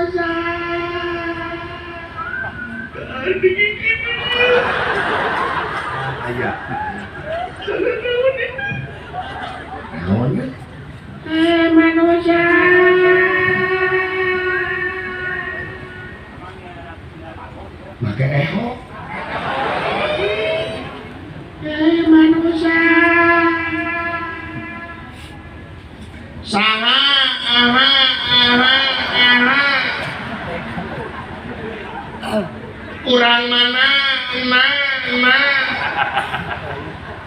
Manusia. Aya. Naon ya? Manusia. Make eho. Manusia. Saha aha aha aha. Kurang mana na na.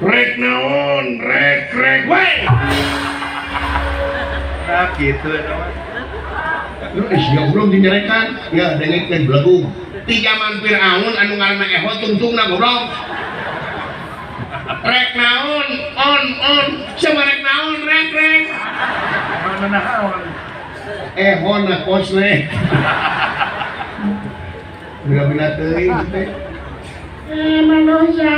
Rek naon rek rek we. Nah gitu eta mah. Sia urang dinyerekan, ya dengekeun belegung. Ti zaman Firaun anu ngaranna eho tungtungna goblok. Rek naon on on, sama rek naon rek rek. Mana naon? Eho na kosle. Bila-bila teuing teh. Manusia.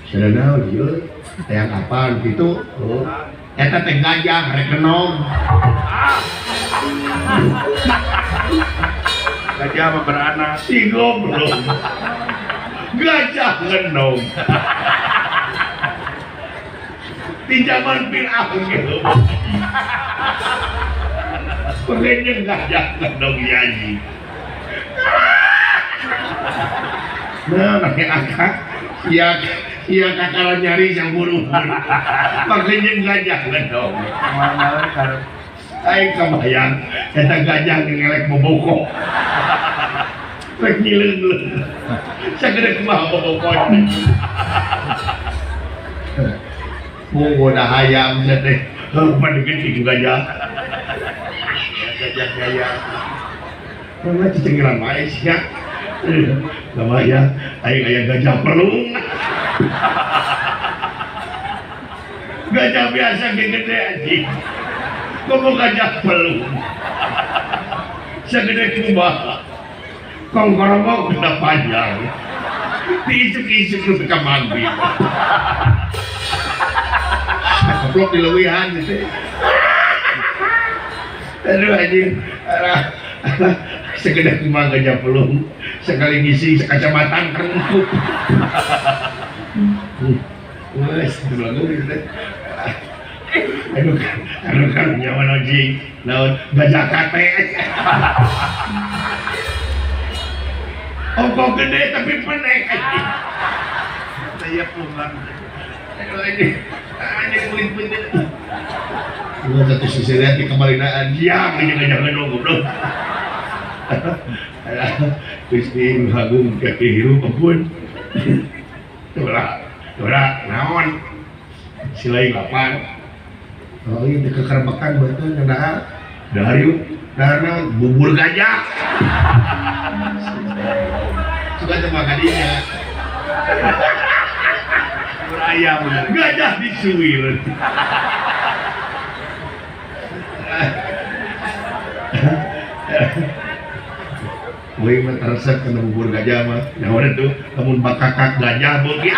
Sada naon ieu? Hayang apaan kitu? Oh. Eta teh gajah rek genom. Gajah mah beranak. Si goblok. Gajah genom. Di zaman Firaun gitu. Makanya gajah genom yaji. Nah, pakai akak, ya, ya kakak nyari yang buru-buru. Makanya gajah genom. Aing kebayang, eta gajah ngelek boboko. Rek ngileung-leung. Sagede kumaha boboko. Mung hayam sia teh. Heuh padeget kitu gajah. Gajah gaya. Mana cicengeran wae sia. Kebayang aing aya gajah pelung. Gajah biasa ge gede anjing. Komo gajah pelung. Sagede kumaha. Kongkoromok udah panjang. Diisuk-isuk lu ka maghrib. Goblok dileuwihan gitu. Aduh anjing. Segede kumaha gajah pelung. Sekali ngisi kacamata kerengkup. Wes, lagu gitu. Aduh, aduh kan nyawa anjing. Naon gajah kate. Ongkok gede tapi pendek anjing. Saya pulang. Aduh anjing. Anjing kulit pendek. Gua satu sisi lihat di kemarinaan diam aja gajah gedong goblok. Gusti Agung kaki hirup ampun. Dora, dora, naon? Silai lapar. Oh iya di kekerbakan betul dahar. Dahar yuk, dahar naon? Bubur gajah. Suka sama kadinya. Bubur ayam. Gajah disuwir. Woi mah resep kana bubur gajah mah. Naon itu? Lamun bakakak gajah beuki.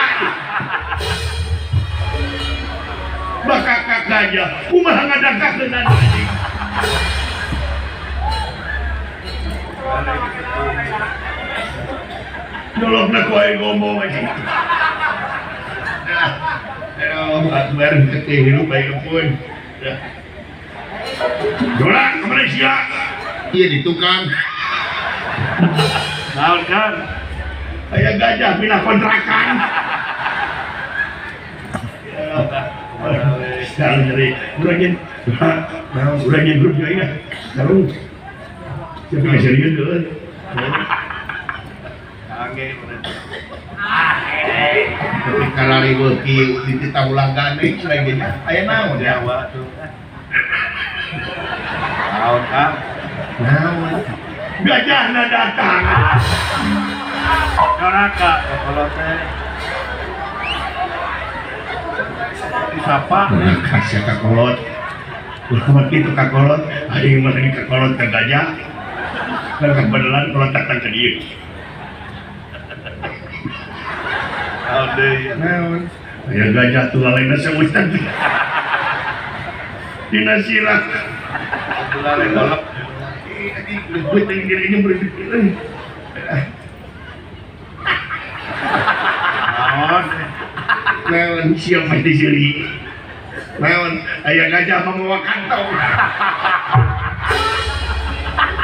Bakakak gajah, kumaha ngadakakeun anjing. Nyolokna ku aing ngomong anjing. Aduh, akbar teh hirup aing pun. Dora ke Malaysia. Iya di tukang. Naon kan? Aya gajah pindah kontrakan. Sekarang nyeri, urangin, naon urangin grup juga ya. Sekarang siapa yang serius dulu? Angge. Tapi kalari beuki di titah ulang gandeng lagi. Aya naon Jawa tuh. Naon kan? Naon? Gajahna datang. Doraka kalau teh disapa. Kasih kakolot. Ulah kitu kakolot, aing mah di kakolot ka gajah. Kan kabeneran kolot datang ka dieu. Naon deui? Naon? Aya gajah tuh lalena saeutan. Dina sirah. Ulah golek. Anjing leubeut teh dirinya beredik euy. Naon? Naon siap pasti seuri. Naon aya gajah mawa kantong.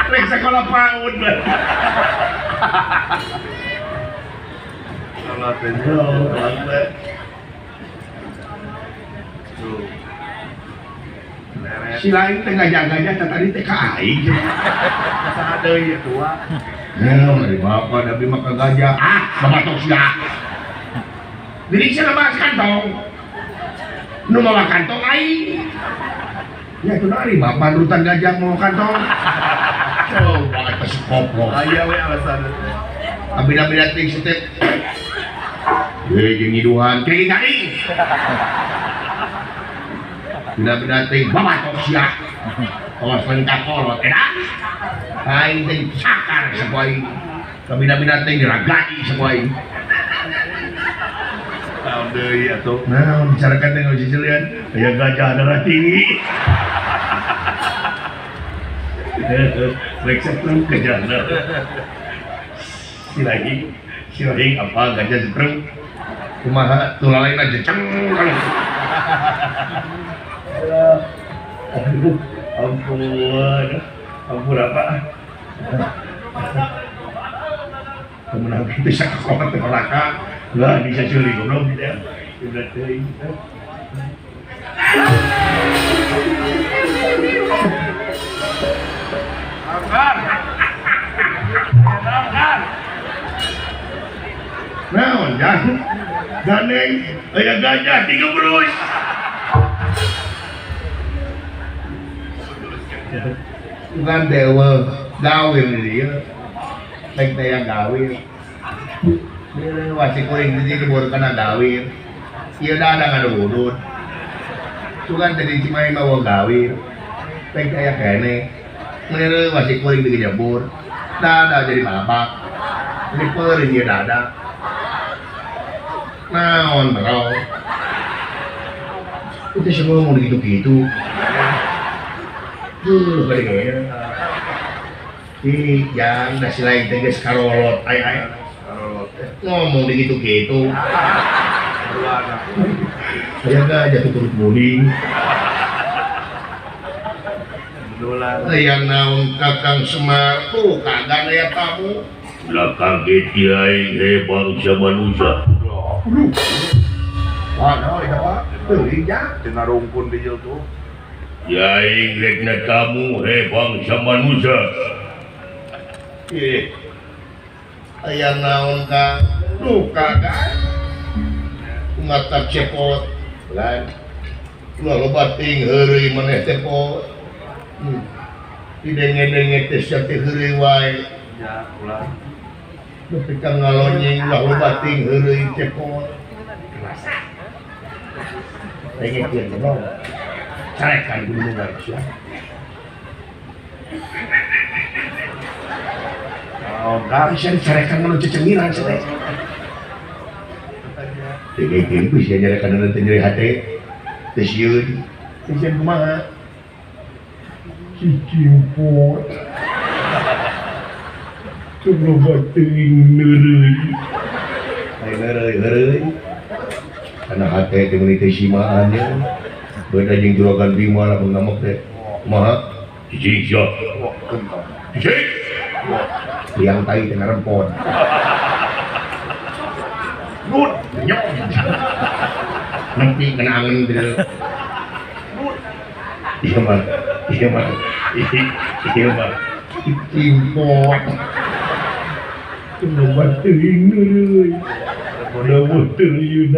Rek sekolah PAUD. Salah teh. Tuh. Si lain teh gajah-gajah tadi teh ka aing. Saha deui tua. Naon ari bapak da mah ka gajah. Ah, babatok sia. Diri sia bahas kantong. Nu mawa kantong aing. Ya itu ari bapak nurutan gajah mawa kantong. Coba atas koplok. Aya we alasan teh. Abida-bida ting setep. Ye jeung ngiduhan kering garing. Bida-bida ting babatok sia. Awas lain kakolot edan. Aing teh cakar saku aing. Kabida-bida ting diragati saku aing. Naon deui atuh. Naon bicarakan teh ngeuceulian aya gajah darah tinggi. Rek setrum gajahna. Si lagi apa gajah setrum. Kumaha tulalaina jeceng kalau. Aduh, ampun. Ampun apa? Kemenang kita sakolat teh malaka. Lah bisa curi goblok gitu ya. Udah teuing. Anggar. Anggar. Naon jang? Ganeng aya gajah tiga berus. Bukan dewa gawir dia. Rek teh gawir. Ini wasi kuring di kebun kana gawir. Ieu da ada ngadudut. Sugan teh di Cimahi bawa gawir. Rek teh aya kene. Mere wasi kuring di jebur. Dada jadi babak. Ini peureun ieu dada. Naon bro. Itu semua mau gitu-gitu. Tuh, balik kayaknya. Ih, jangan dah si lain teh geus karolot ai ai. Ngomong begitu-gitu. Aya gajah turut guling. Aya naon Kakang Semar tuh kagak aya tamu. Lah kaget kiai he bangsa manusia. Wah, naon eta Pak? Teuing ja tina rungkun di dieu tuh. Kiai rekna tamu he bangsa manusia. Ih. Aya naon Kang? Duh kagak. Mata cepot. Lain. Ulah loba ting heureuy maneh teh pot. Didenge-denge teh sia teh heureuy wae. Ya, ulah. Nepi ka ngalonyeng ulah loba ting heureuy cepot. Kerasa. Dengekeun goblok. Carekan gunungan sia. Oh, kan bisa dicarekan mun cecengiran sia teh. Dengekeun ku sia nyarekan teh nyeri hate. Teh sieun. Teh sieun kumaha? Cicimpot. Coba teuing neureui. Ai neureui heureuy. Kana hate teh meuni teh simaan nya. Beuda jeung Juragan Bima lamun ngamuk teh. Kumaha? Cicing sia. Cicing. Liang tai teh ngarempon. Nut nyong. Nepi kana angen teh. Iya mah. Iya mah. Iya mah. Cicimpot. Coba teuing neureui. Udah teuing.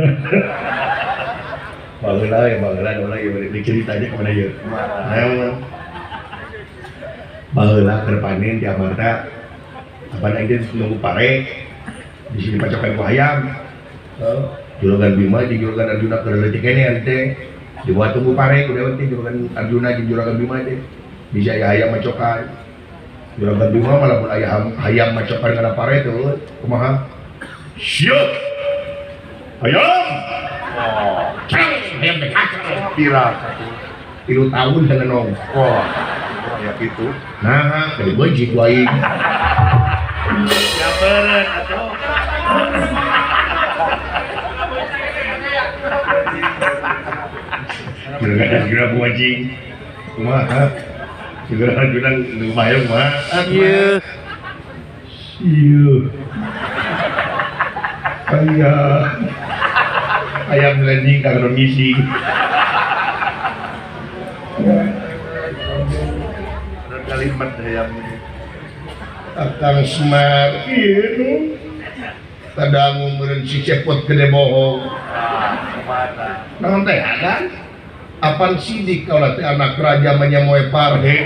Baheula ya, baheula baheula ieu diceritanya ka mana ieu? Naon? Baheula keur panen di Amarta. Apa aing teh nunggu pare. Di sini pacokan ku hayam. Juragan Bima jeung Juragan Arjuna keur leutik keneh teh. Dibuat tunggu pare ku dewe teh Juragan Arjuna jeung Juragan Bima teh. Bisa aya hayam macokan. Juragan Bima mah lamun aya hayam macokan kana pare teh kumaha? Siap. Hayam. Oh, ayam teh kacau. Pira satu. 3 tahun teu ngenong. Wah, ya gitu. Nah, dari beuji ku aing. Ya beureun atuh. Segera buajing. Kumaha? Segera junang nu bayang mah. Ieu. Ieu. Ayah. Ayam landing ka ngisi. Ada kalimat hayam ini. Akang Semar ieu nu. Kadangu meureun si Cepot gede bohong. Ah, kumaha? Naon teh adan? Apan sidik kaulah teh anak raja menyemoe parhe.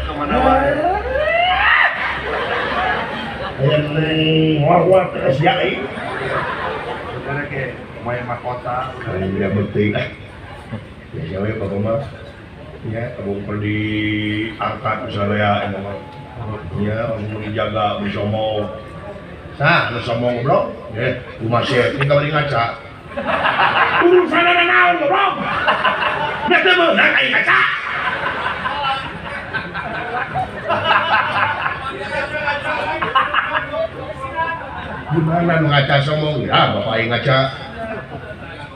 Kemana wae? Hayang neng war-war terus ya euy. Saudara ke moe mahkota. Kali tidak penting. Ya we bapak mah. Ya, kabung perlu diangkat misalnya ya emang. Ya, mun dijaga mun sombong. Sah, nu sombong goblok. Kumaha sih tinggal bari ngaca. Urusanna naon goblok? Da teu meunang aing ngaca. Gimana nu ngaca sombong? Ya, bapak aing ngaca.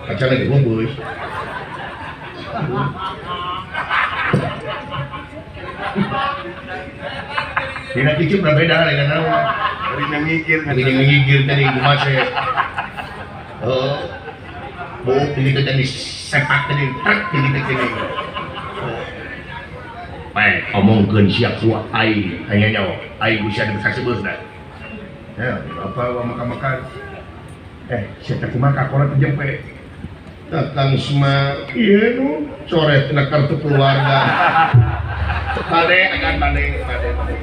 Ngaca lagi bungkus. Dina cicip udah beda dengan naon. Dari ngigir, ngigir tadi kumaha sih. Oh. Bau ini teh jadi sepak tadi, trek ini teh jadi. Baik, omongkeun sia ku aing, aya nyawa. Aing bisa dibesar-sebeuh dah. Ya, apa makan-makan. Sia teh kumaha kakorat jempe. Datang Semar, ieu nu coret tina kartu keluarga. Bade agan bade, bade, bade.